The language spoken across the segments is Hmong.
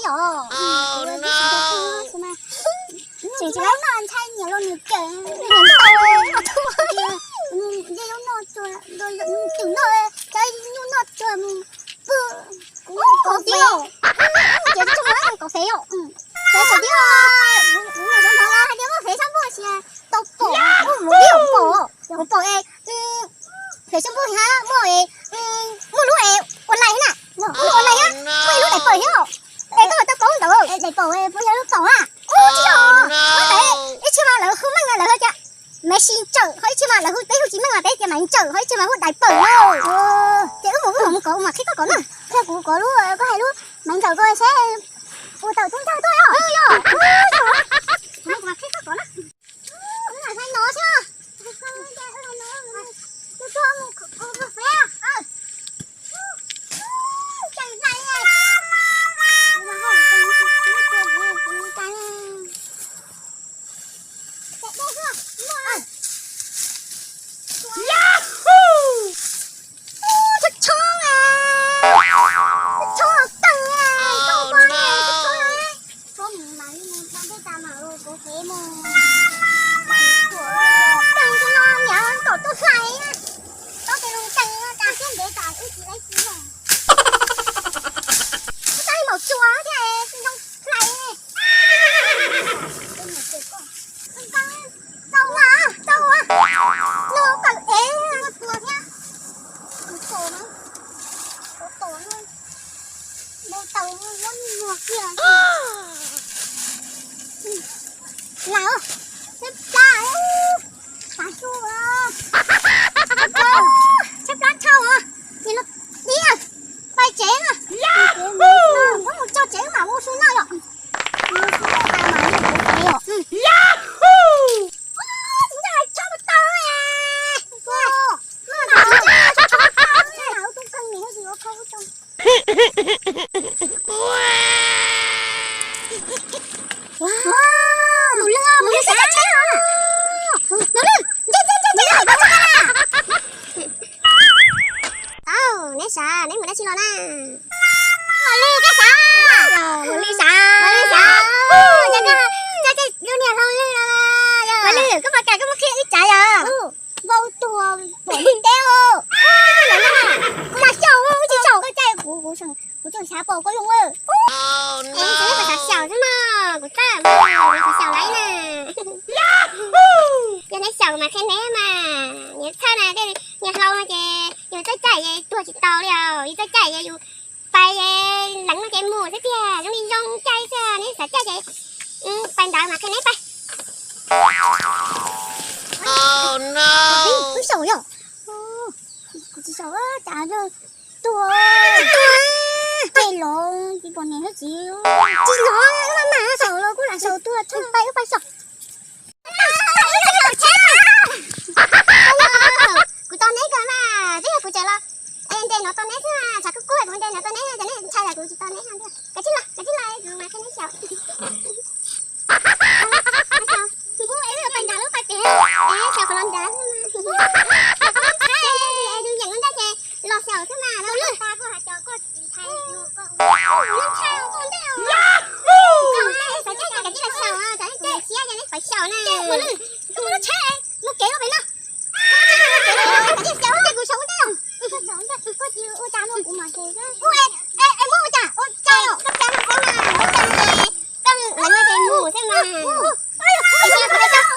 tom. Tseem tsis lub no ntshai nyiam los nws cem, nyiam ntau, nce lub no, twm no, cov nyuj noj tsuag mus pw. Kuv kaum fev, ces tsis muaj kaum fev yom. Ces thaum twg kuv mus xyov hnov los hais tias muaj fev sab npuj sis tau pom, mus pom, mus pom es fev sab npuj hab muaj, muaj lub es ua lais na, muaj lub ua lais na, muaj ib lub daim pawm thiab. Es koj tau paub ntawd daim pawm puas yog lub pom a? Ub, tsis yog, ib txhia mas lawv hu meej lawv hais tias Maiv Xis Ntsawm, ho ib txhia mas lawv hu, peb hu tsis meej mas peb tias Maiv Ntsawm, ho ib txhia mas hu daim pawm na. Ces wb mus, wb mus kov, mus qhib koj kov na. Thiab kuv kov lub, koj hais lub Maiv Ntsawm ko seb puas tawm tub ntag tuaj os. Kuv mas qhib koj kov na. Hais no xwb. Tus tuag mus kov fev. Tshov tshov, tshov tawg, tshov tshov, tshov mus mas li mus tau tej tas mam ua kov fev mus. Tawg zoo no nyav kom tuaj hlais na. Tau tes lus tsees no tas siab ntev tas wb tsis laib txiv los. Tab maum tsuas thiab zoo hlais. Tau mas, tau mas. Nws kawm ev tua thiab. Tus tom no, tus tom no, mus tau muab muag kiag. Lawm, tshaib plab, tav su, tshaib plab dhau, ces los dib, pais tsev na. Muab mus tso tsev mam ua su noj yom. Ua su noj tas mam li mus kov fev os. Tsis ntshai tshov tau. Mus lwj, mus lwj, mus lwj, ntse ntse ntse ntse, pab tso na. Tau, neb sav neb mus dab tsi los na? Mus lwj koj sav. Mus lwj sav, mus lwj sav. Koj tej lub niag hlau lwj no, mus lwj, koj puas kam koj muab qhib wb tsav yom? Vau tuag pom lub teb os. Kuv mas xyaum, wb tsis xyaum koj caij kuv, kuv tseem xav pom koj zoo. Es xav xyaum xwb mas kuv txawj xav xyaum laiv na. Yog neb xyaum mas qhia neb mas, yus txhawj na, tej niag hlau no ces yus txawj caij es tuag tsis tau li os, yus txawj caij es yus pais leev no ces mus xwb tiag, zoo li zoo caij xwb, neb xav caij ces pais ntawd mas qhia neb pais. Kuv xyaum yom, kuv tsis xyaum cas tuag, tuag, ces los tsis pom niam thiab txiv, tsis los, wb mam mam xyaum los kuj lam xyaum tuag, pais wb pais xyaum. Kuv tos neb kawg mas, twb yog kuv tseem los nres no tos neb xwb mas, tshav kub kub kuv nres no tos neb, ces neb ntshai tas kuv tsis tos neb. Kav tsij los, kav tsij los, kuv mam qhia neb xyaum. Kuv es wb pais nram lub pas pem, es xyaum qhov los nram xwb mas. Tus yeem ua ntej ces los xyaum xwb mas, los lwj tas kuj hais tias koj tsis ntshai, koj ntshai koj ua ntej os. Koj ua ntej xav caij ces kav tsij los xyaum, tsam neb tsis siab ces neb pais xyaum na. Koj mus lub tsheb, mus kev los pem no. Koj mus kev los pem no, kav tsij xyaum, kuv xyaum ua ntej os. Koj tsis ua cas no kuv mam tes. Ua, es muab ua cas, ua cas, koj cas no xwb mas, koj cas no ces koj leev no ces mus xwb mas. Koj tsis tau txawj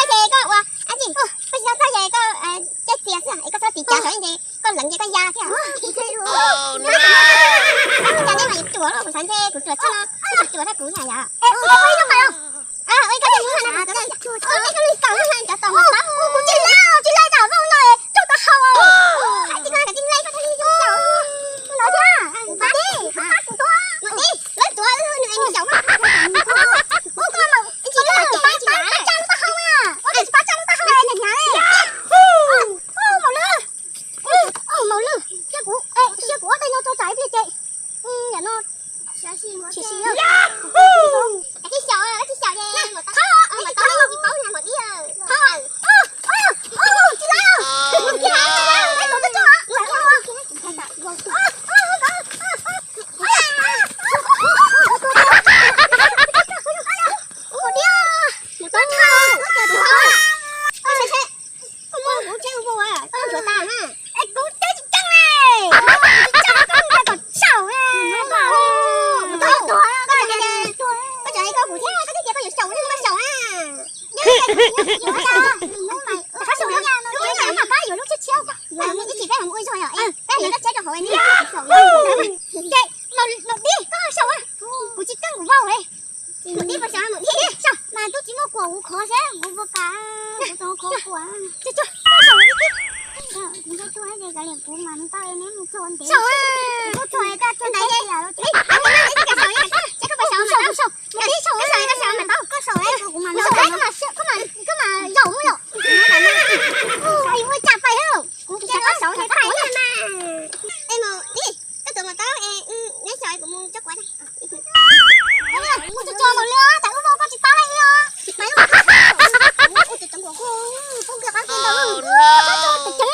ces koj ua dab tsi, koj tsis tau txawj ces koj caij txias xwb, es koj txhob tiv cav saum ces koj leev ces koj ya thiab. Cas neb mas yuav ruam, kuv xav ntshe kuv ruam tshaj no, koj tsis ruam tshaj kuv na yom. Ua ib koj tsis ua na, ua ib koj tsis ua na. Koj twb tias koj yuav xyaum, koj xyaum a. Qhov xyaum no, lub tshiab tshiab, ib chim peb mam ua zog yom, peb yuav koj tshiab rau hauv, ces maum dib koj xyaum a, kuv tsis keej kuv vau li. Maum dib puas xyaum, maum dib xyaum. Mas twb tsis muaj kuam kuv khov seb kuv puas kam, kuv tau khov kuam. Tsuag tsuag, koj xyaum ib tib. Kuv tsuag ces kav liam kuv mas tau neb mus txog ntev. Xyaum a. Kuv tsuag tau tsuag ntev li. Koj xyaum, maum dib xyaum, koj xyaum, koj xyaum mas tau, koj xyaum kuv mas, koj mas zaum mus yom. Ua cas pais, kuv tsis xyaum, koj xyaum mas. Es maum dib, koj tuav mos taub es neb xyaum kuv mus coj quav. Mus tso tso maum lwm, tas wb ua koj tsis paub li os. Mas ua tus tsoom kuam kuj poob kiag qab kiag ntawd, tso tso tso tso.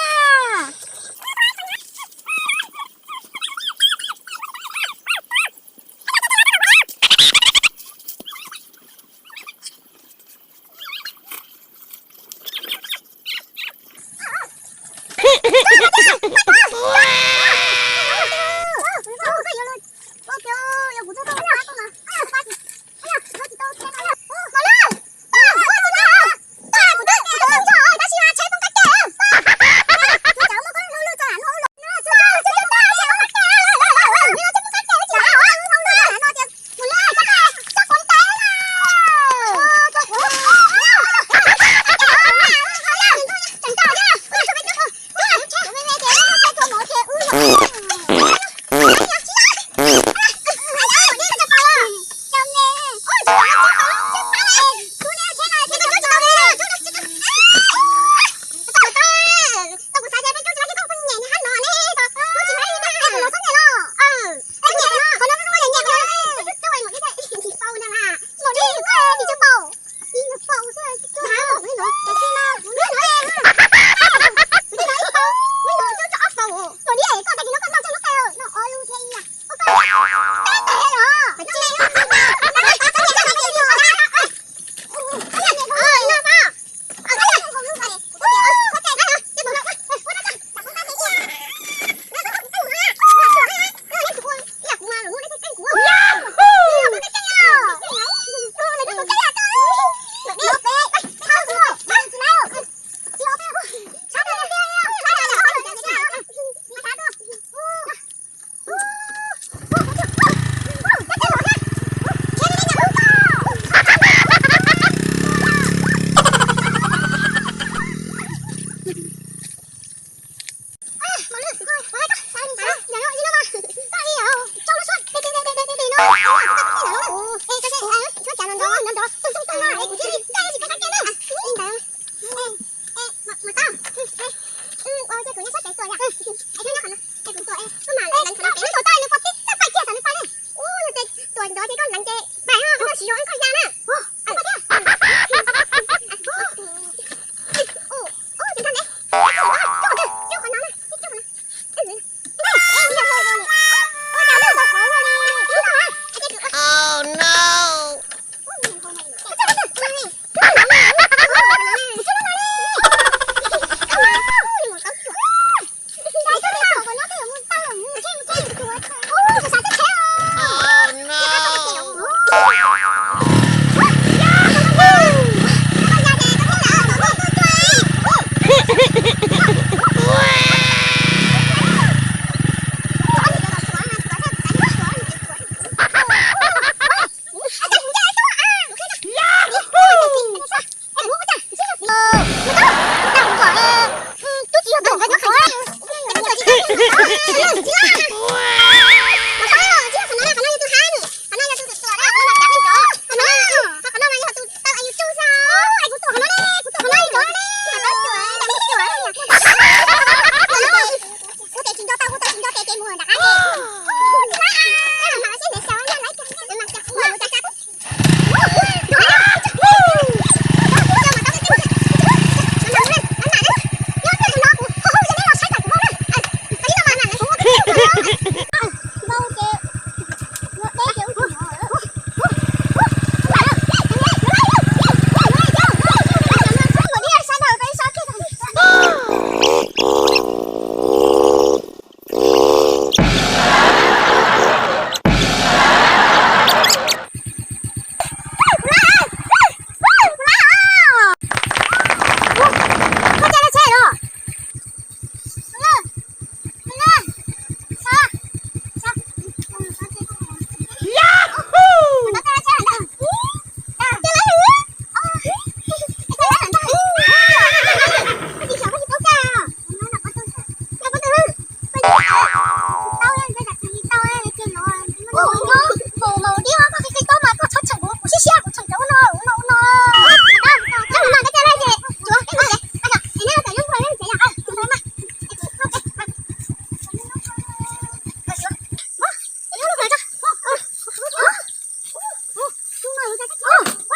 Ub,